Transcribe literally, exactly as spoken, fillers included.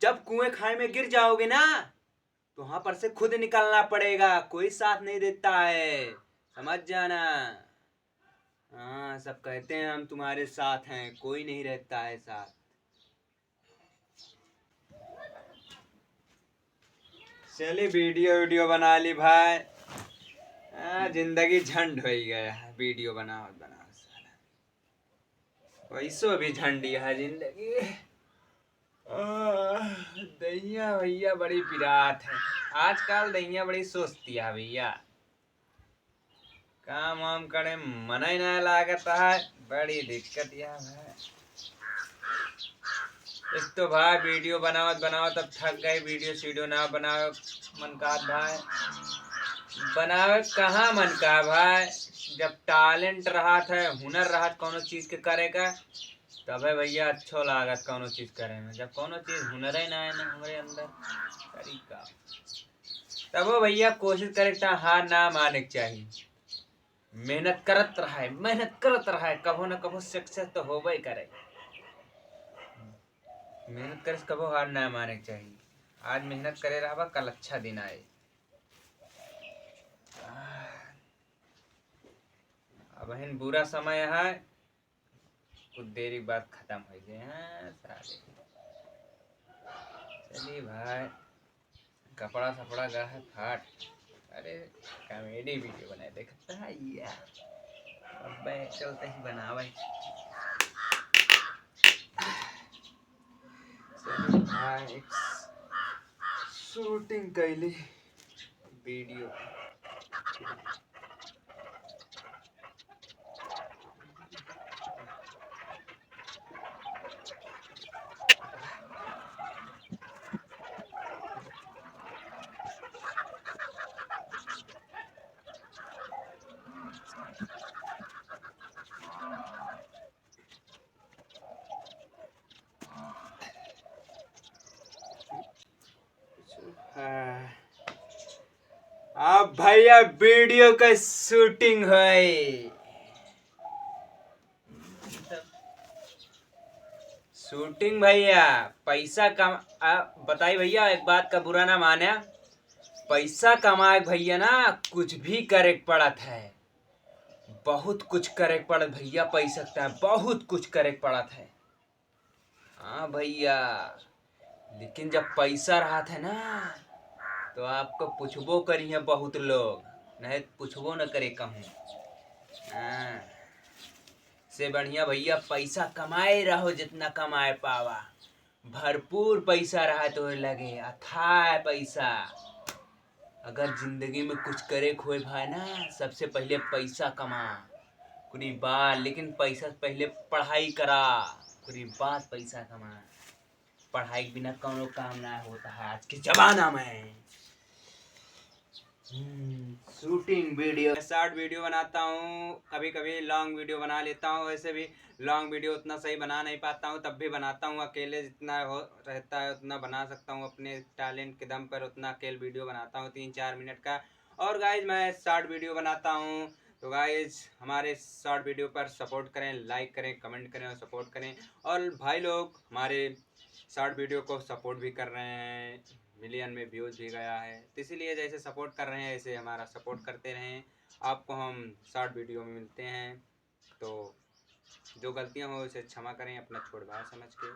जब कुएं खाई में गिर जाओगे ना, तो वहां पर से खुद निकलना पड़ेगा, कोई साथ नहीं देता है, समझ जाना। हाँ, सब कहते हैं हम तुम्हारे साथ हैं, कोई नहीं रहता है साथ। चली वीडियो वीडियो बना ली भाई। हाँ, जिंदगी झंड हो गया है वीडियो बनावत बनावत साला। वैसो भी झंडी है जिंदगी। आह, दहिया भैया बड़ी पिरात है आजकल, दहिया बड़ी सुस्ती है भैया। काम वाम करे मनई ना लागत है, बड़ी दिक्कत यह है। एक तो भाई वीडियो बनावत बनावत अब थक गए, वीडियो सीडियो ना बनावे मन का भाई। बनावे कहाँ मन का भाई, जब टैलेंट रहत है, हुनर रहत कौनो चीज के करे का, तबे भैया अच्छो लागत कौनो चीज करे में। जब कौनो चीज हुनरे ना है ना हमरे अंदर, करी का? तबो भैया कोशिश करे त हार ना माने के चाही। मेहनत करत रहे, मेहनत करत रहे, कभो न कभो सक्सेस तो होबे करे। मेहनत करे से कभो हार ना माने के चाही। आज मेहनत करे रहबा, कल अच्छा दिन आए। अबहिन बुरा समय है, कुछ देरी बाद खतम हो जाए। हाँ, साले। चलिए भाई, कपड़ा सपड़ा गा है फाट। अरे, कॉमेडी वीडियो बनाए, देखता है यार। अबे, चलते ही बनावे। चलिए भाई, एक शूटिंग कैली वीडियो। हाँ। अब भैया वीडियो का शूटिंग है। शूटिंग भैया, पैसा कम, आ, बताई भैया, एक बात का बुरा ना माने, पैसा कमाए भैया ना कुछ भी करे के पड़त है, बहुत कुछ करे के पड़त भैया, पैसा का बहुत कुछ करे के पड़त है। हाँ भैया, लेकिन जब पैसा रहत है ना, तो आपको पूछबो करी है बहुत लोग, नहीं पूछबो न करे कहूँ। हाँ, से बढ़िया भैया पैसा कमाए रहो, जितना कमाए पावा, भरपूर पैसा रहा तो लगे, अथाह पैसा। अगर जिंदगी में कुछ करे के होए भाई ना, सबसे पहले पैसा कमा, कुरी बात, लेकिन पैसा से पहले पढ़ाई करा, कुरी बात पैसा कमा। पढ़ाई के बिना कौनो काम ना होता है आज के जमाना में। हम्म, शूटिंग वीडियो, शॉर्ट वीडियो बनाता हूँ, कभी कभी लॉन्ग वीडियो बना लेता हूँ। वैसे भी लॉन्ग वीडियो उतना सही बना नहीं पाता हूँ, तब भी बनाता हूँ। अकेले जितना हो रहता है उतना बना सकता हूँ, अपने टैलेंट के दम पर उतना अकेले वीडियो बनाता हूँ तीन चार मिनट का। और गाइज, मैं शॉर्ट वीडियो बनाता हूँ, तो गाइज, हमारे शॉर्ट वीडियो पर सपोर्ट करें, लाइक करें, कमेंट करें और सपोर्ट करें। और भाई लोग हमारे शॉर्ट वीडियो को सपोर्ट भी कर रहे हैं, मिलियन में व्यूज भी गया है, तो इसीलिए जैसे सपोर्ट कर रहे हैं ऐसे हमारा सपोर्ट करते रहें। आपको हम शॉर्ट वीडियो में मिलते हैं, तो जो गलतियाँ हो उसे क्षमा करें अपना छोट भाई समझ के।